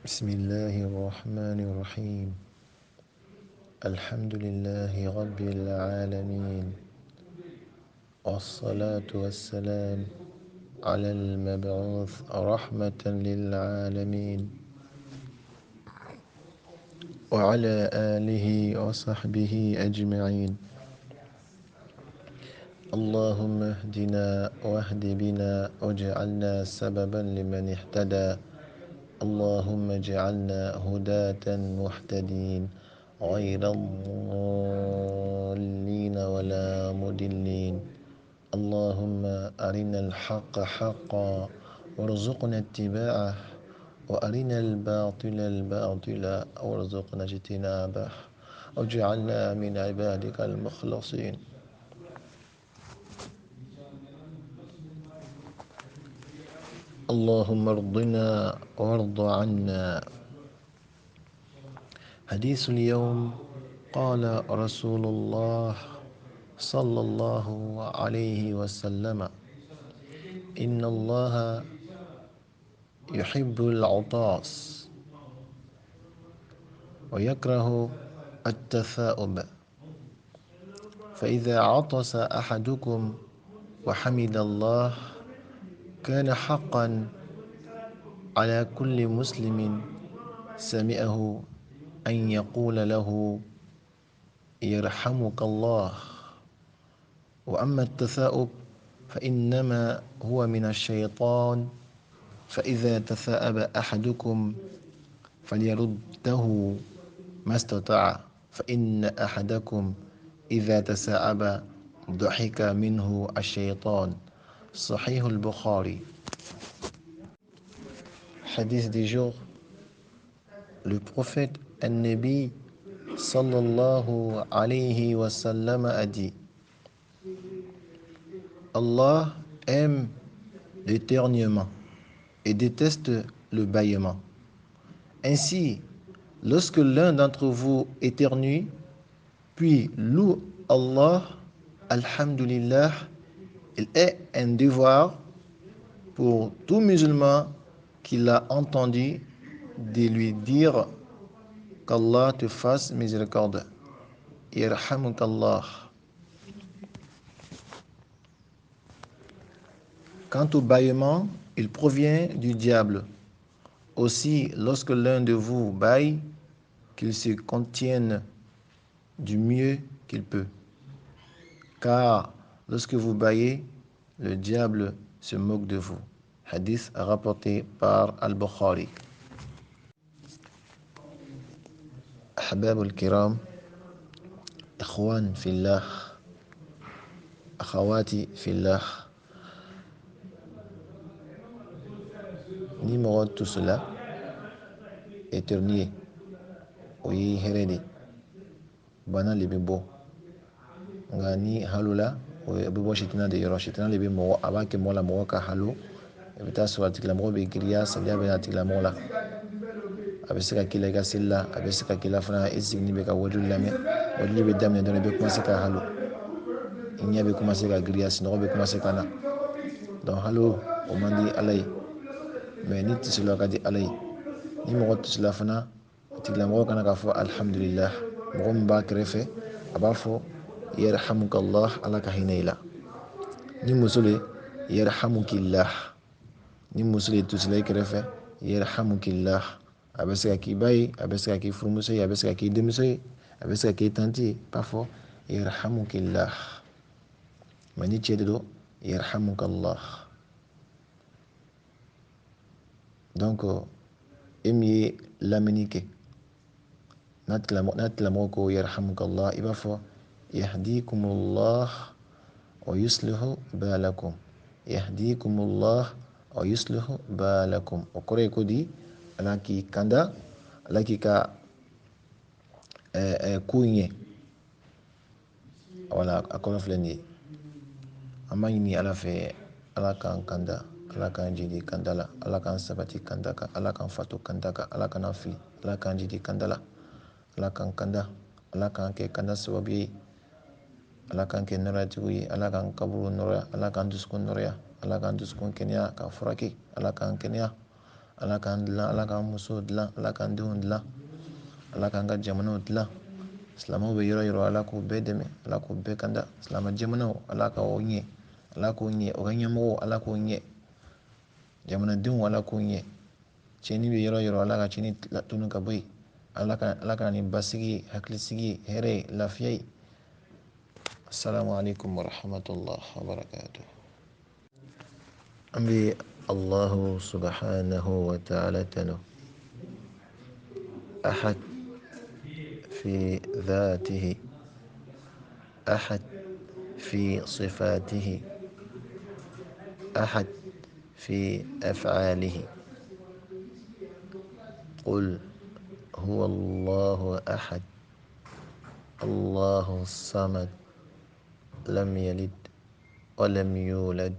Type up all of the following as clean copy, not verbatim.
بسم الله الرحمن الرحيم. الحمد لله رب العالمين، والصلاة والسلام على المبعوث رحمة للعالمين، وعلى آله وصحبه أجمعين. اللهم اهدنا واهد بنا واجعلنا سببا لمن اهتدى. اللهم اجعلنا هداة مهتدين غير الضالين ولا مضلين. اللهم أرنا الحق حقا وارزقنا اتباعه، وأرنا الباطل الباطل وارزقنا اجتنابه، واجعلنا من عبادك المخلصين. اللهم ارضنا وارض عنا. حديث اليوم: قال رسول الله صلى الله عليه وسلم: إن الله يحب العطاس ويكره التثاؤب، فإذا عطس أحدكم وحمد الله كان حقا على كل مسلم سمعه أن يقول له يرحمك الله. وأما التثاؤب فإنما هو من الشيطان، فإذا تثاءب أحدكم فليرده ما استطاع، فإن أحدكم إذا تثاءب ضحك منه الشيطان. صحيح البخاري. Hadith du jour: le prophète An-Nabi sallallahu alayhi wa sallam a dit: Allah aime l'éternuement et déteste le bâillement. Ainsi, lorsque l'un d'entre vous éternue, puis loue Allah, alhamdulillah, il est un devoir pour tout musulman qui l'a entendu de lui dire qu'Allah te fasse miséricorde. Yarhamukallah. Quant au bâillement, il provient du diable. Aussi, lorsque l'un de vous bâille, qu'il se contienne du mieux qu'il peut. Car lorsque vous bâillez, le diable se moque de vous. Hadith rapporté par Al-Bukhari. أحباب الكرام، إخوان في الله، أخواتي في الله، ni mɔgɔ tusula éternuer, o ye hɛrɛ de, bana le bɛ bɔ. Nka ni halola, o bɛ bɔ sitanɛ de yɔrɔ. Sitanɛ de bɛ mɔgɔ, a b'a kɛ mɔgɔ la, mɔgɔ ka halo. I bɛ taa sɔrɔ a tigilamɔgɔ bɛ giriya, saliya bɛ a tigilamɔgɔ la. A bɛ se ka k'i la i ka seli la, a bɛ se ka k'i la fana i sigilen bɛ ka wajuli lamɛn. Wajuli bɛ daminɛ dɔrɔn, i bɛ commencer ka halo, i ɲɛ bɛ commencer ka giriya, sunɔgɔ bɛ commencer ka na. Donc halo o man di Ala ye, mais ni tisula ka di Ala ye. Ni mɔgɔ tisula fana, a tigilamɔgɔ kana k'a fɔ alhamdulillah. Mɔgɔ min b'a kɛrɛfɛ, a b'a fɔ yarhamukallah, Ala ka hinɛ i la. Ni muso le, yarhamukillah. Ni muso le tusila i kɛrɛfɛ, yarhamukillah. A bɛ se ka k'i ba ye, a bɛ se ka k'i furumuso ye, a bɛ se ka k'i denmuso ye, a bɛ se ka k'i tanti ye, b'a fɔ yarhamukillah. Mais ni cɛ de don, yarhamukallah. Donc e min ye lamɛnni kɛ, n'a tigilamɔgɔ ko yarhamukallah, i b'a fɔ yahdikumullah wa yuslihu balakum. Yahdikumullah wa yuslihu balakum. O kɔrɔ ye ko di? Ala k'i kanda, Ala k'i ka ko ɲɛ. Wala a kɔrɔ filɛ nin ye. An b'a ɲini Ala fɛ, Ala k'an kanda, Ala k'an jidi kanda la, Ala k'an sabati kanda kan, Ala k'an fato kanda kan, Ala kana fili, Ala k'an jidi kanda la, Ala k'an kanda, Ala k'an kɛ kanda sababu ye, Ala k'an kɛ nɔrɔyatigiw ye, Ala k'an kaburu nɔrɔya, Ala k'an dusukun nɔrɔya, Ala k'an dusukun kɛnɛya k'a furakɛ, Ala k'an kɛnɛya, Ala k'an dilan, Ala k'an musow dilan, Ala k'an denw dilan, Ala k'an ka jamanaw dilan. Silamɛw bɛ yɔrɔ yɔrɔ, Ala k'u bɛɛ dɛmɛ, Ala k'u bɛɛ kanda. Silamɛ jamanaw, Ala k'o ɲɛ, Ala k'o ɲɛ, o ka ɲɛmɔgɔw, Ala k'o ɲɛ, jamanadenw, Ala k'o ɲɛ. Tiɲɛni bɛ yɔrɔ yɔrɔ, Ala ka tiɲɛni tunu ka bɔ yen. Ala ka na ni basigi ye, hakilisigi ye, hɛrɛ ye, lafiya ye. Assalamu alaikum warahmatullahi wabarakatuh. An bɛ Allahu subhanahu wa ta'ala tanu. Ahad fi dhatihi, ahad fi sifatihi, ahad fi af'alihi. Qul huwa Allahu ahad, Allahu samad, lam yalid wa lam yulad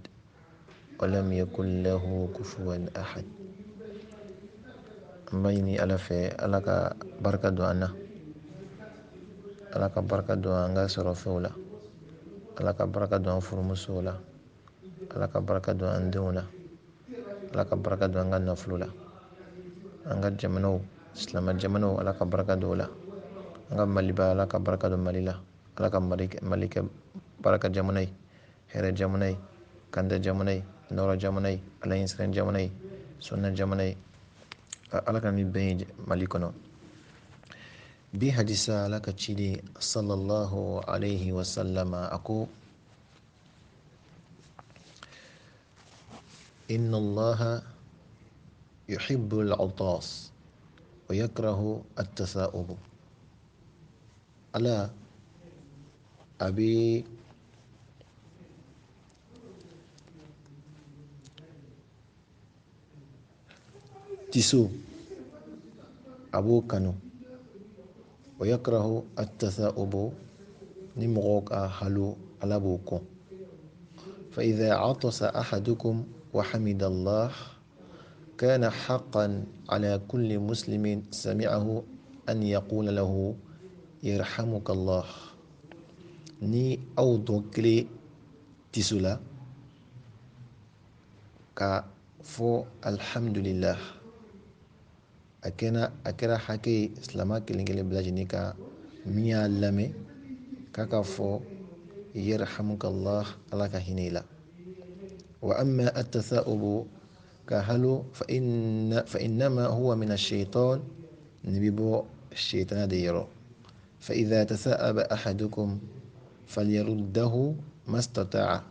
wa lam yakun lahu kufuwan ahad. An b'a ɲini Ala fɛ, Ala ka barika don an na, Ala ka barika don an ka sɔrɔfɛnw la, Ala ka barika don an furumusow la, Ala ka barika don an denw na, Ala ka barika don an ka nafolo la, an ka jamanaw, silamɛ jamanaw, Ala ka barika don o la, an ka Maliba, Ala ka barika don Mali la, Ala ka Mali kɛ barika jamana ye, hɛrɛ jamana ye, kanda jamana ye, nɔrɔ jamana ye, Ala ɲɛsiran jamana ye, sunna jamana ye. Ala ka ni bɛn ye Mali kɔnɔ. Bi hadisa, Ala ka ciden sallallahu alaihi wasallam a ko: inna Allaha yuhibbu al-atas wa yakrahu at-tasa'ub. Ala a bɛ tiso, a b'o kanu, wa yakrahu at-tasa'ub, ni mɔgɔw ka halo, Ala b'o kɔn. Fa idha atasa ahadukum wa hamida Allah kana haqqan ala kulli muslimin sami'ahu an yaqula lahu yarhamuka Allah. Ni aw dɔ kelen tiso la ka fɔ alhamdulillah, a kɛra hakɛ ye silamɛ kelen kelen bɛɛ lajɛlen ka min y'a lamɛn k'a ka fɔ yarhamuka Allah, Ala ka hinɛ i la. Wa amma at-tasa'ubu, ka halo, fa innama huwa min ash-shaytan, ni bɛ bɔ shaytana de yɔrɔ. Fa idha tasa'aba ahadukum falyaruddahu mastata'a,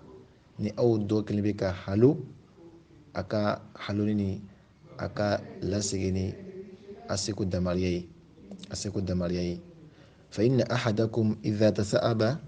ni aw dɔ kelen bɛ ka halo, a ka haloni ni a ka lasegin ni a seko damariya ye, a seko damariya ye. Fa inna ahadakum idha tasa'aba